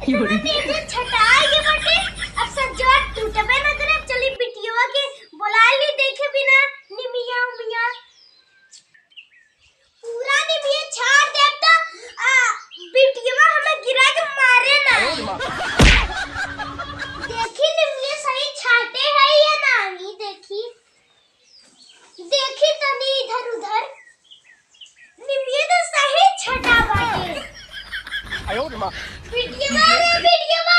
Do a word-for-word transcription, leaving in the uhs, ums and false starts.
इतना तेज छटा आगे बाटे, अब सज्जवा टूटबे न करे। चली बिटियवा के बोला ली, देखे बिना निमिया उमिया। पूरा निमिया छाट देब त, आ, बिटियवा हमें गिरा के मारे ना। देखी निमिया सही छाटे है या नाही, देखी। देखी तनी इधर उधर, निमिया तो सही छटा बाटे। बिटियवा रे बिटियवा,